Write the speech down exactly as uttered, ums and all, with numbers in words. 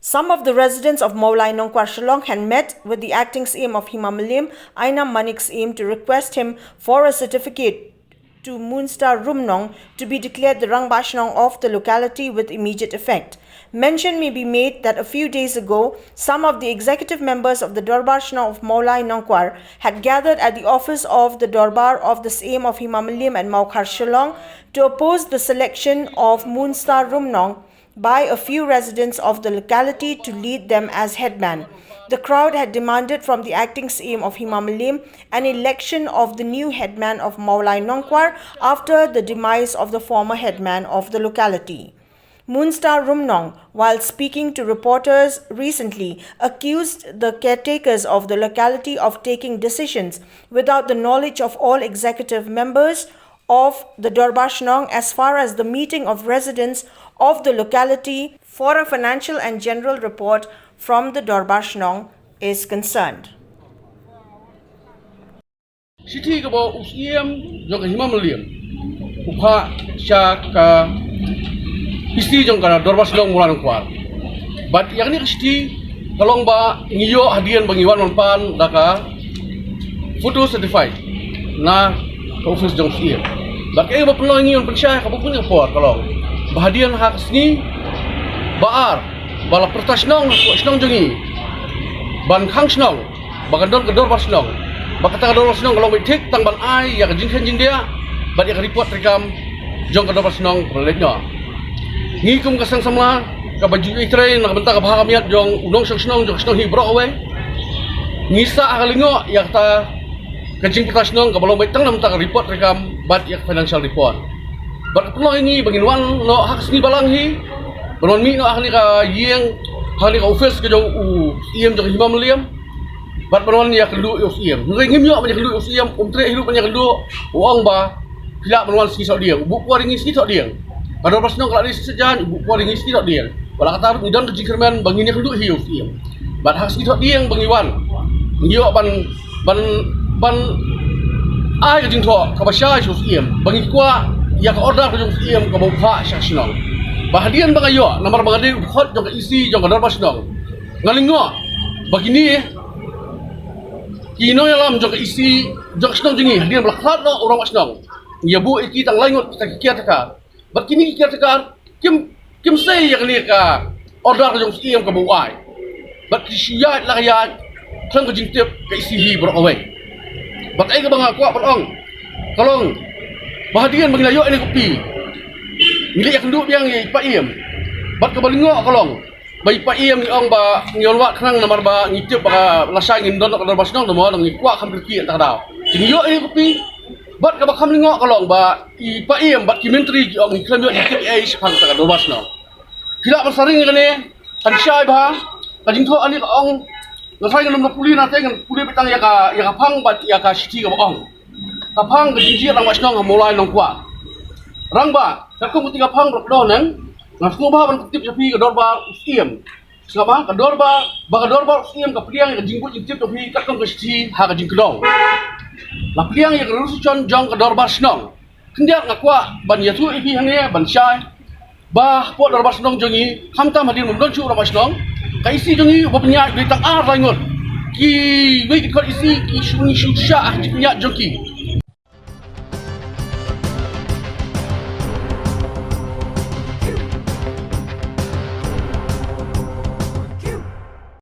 Some of the residents of Mawlai Nongkwar Shillong had met with the acting Syiem of Hima Mylliem, Ainam Manik Syiem, to request him for a certificate to Moonstar Rumnong to be declared the Rangbah Shnong of the locality with immediate effect. Mention may be made that a few days ago, some of the executive members of the Dorbar Shnong of Mawlai Nongkwar had gathered at the office of the Dorbar of the Syiem of Hima Mylliem and Mawkhar Shillong to oppose the selection of Moonstar Rumnong by a few residents of the locality to lead them as headman. The crowd had demanded from the acting Syiem of Hima Mylliem an election of the new headman of Mawlai Nongkwar after the demise of the former headman of the locality. Moonstar Rumnong, while speaking to reporters recently, accused the caretakers of the locality of taking decisions without the knowledge of all executive members of the Dorbar Shnong as far as the meeting of residents of the locality for a financial and general report from the Dorbar Shnong is concerned. Shithi kaba u Syiem jong ka Hima Mylliem u phah sha ka P C jong ka Dorbar Shnong Mawlai Nongkwar. Bad ïa kane ka shithi ka long ba ngi ïoh hadien ba ngi wan wan pan da ka photo certified na ka office jong u Syiem. Bad kaei ba pynlong ngi wan pynshai ha kaba bun ka por ka long ba hadien ha ka sngi ba ar ba la pyrta shnong ha shnong jong ngi ban khang shnong ba kan don ka Dorbar Shnong. Ba kata ka Dorbar Shnong ka long beit thik tang ban ai ïa ka jingkheiñ jingdiah bad ïa ka report treikam jong ka Dorbar Shnong kaba la leit noh. Ngi kum ka seng samla kaba ju ïatrei na ka bynta ka bha ka miat jong u nongshong shnong jong ka shnong hi baroh kawei, ngi sah ha ka lyngngoh ïa kata ka jingpyrta shnong kaba long beit tang na bynta ka report treikam bad ïa ka financial report. Bad ka pynlong ïa ngi ba ngin wan noh ha ka sngi balang hi ban wan mih noh ha kane ka ïing, ha kane ka office ka jong u Syiem jong ka Hima Mylliem. Bad ban wan ïakynduh ïa u Syiem. Hynrei ngim ïoh ban ïakynduh ïa u Syiem, um treh hi ruh ban ïakynduh, u ong ba phi lah ban wan sngi thohdieng. U buh por ïa ngi sngi thohdieng. Ka Dorbar Shnong ka la dei sngi saitjaiñ, u buh por ïa ngi sngi thohdieng. Wat la katta ruh ngi don ka jingkyrmen ba ngin ïakynduh hi ïa u Syiem. Bad ha sngi thohdieng ba ngi wan, ngi ïoh ban ban ban ai ka jingthoh kaba shai sha u Syiem ba ngi kwah ïa ka order ka jong u Syiem kaba u phah sha shnong. Ba hadien ba nga ïoh namar ba nga dei u dkhot jong ka E C jong ka Dorbar Shnong, nga lyngngoh ba kine ki nongïalam jong ka E C jong ka shnong jong ngi, hadien ba la khlad noh u rangbah shnong, ngi ïa buh ïa ki tang lai ngut kita ki caretaker. Bad kine ki caretaker kim kim sei ïa kane ka order ka jong u Syiem kaba u ai. Bad ki shu ïaid la ka ïaid khlem ka jingtip ka E C hi baroh kawei. Bad kaei kaba nga kwah ban ong ka long ba hadien ba ngi la ïoh ïa kane ka copy, ngi la ïakynduh biang ïa i Paiem. Bad kaba lyngngoh ka long ba i Paiem ngi ong ba ngi wan wad khnang namar ba ngi tip ba lashai ngin don ka Dorbar Shnong, namar ngi kwah kham kyrkieh ïa kata ka daw. Te ngi ïoh ïa kane ka copy. Bad kaba kham lyngngoh ka long ba i Paiem bad ki myntri ki ong ngi khlem ïoh jingtip ei shaphang kata ka Dorbar Shnong. Phi lah ban sa ring ïa kane, kan shai bha. Ka jingthoh kane ka ong, nga sa ring, ngan ym pule nangta, ngan pule beit tang ïa ka, ïa ka phang bad ïa ka shithi kaba ong. Ka phang ka jingjied rangbah shnong ha Mawlai Nongkwar. Rangbah, katkum kata ka phang baroh kawei, nga sngewbha ban pyntip ïa phi ka dorbar u Syiem. Sngap ma, ka dorbar, ba ka dorbar u Syiem ka pdiang ïa ka jingbuit jingtip jong phi katkum ka shithi ha ka jingkdong. La pdiang ïa ka resolution jong ka Dorbar Shnong. Khyndiat nga kwah ban ïathuh ïa phi hangne ban shai ba hapoh Dorbar Shnong jong ngi, khamtam hadien ba ym don shuh u rangbah shnong, ka E C jong ngi uba pynïaid u dei tang ar lai ngut. Kiwei ki dkhot E C ki shu, ngi shu shah ha ka jingpynïaid jong ki.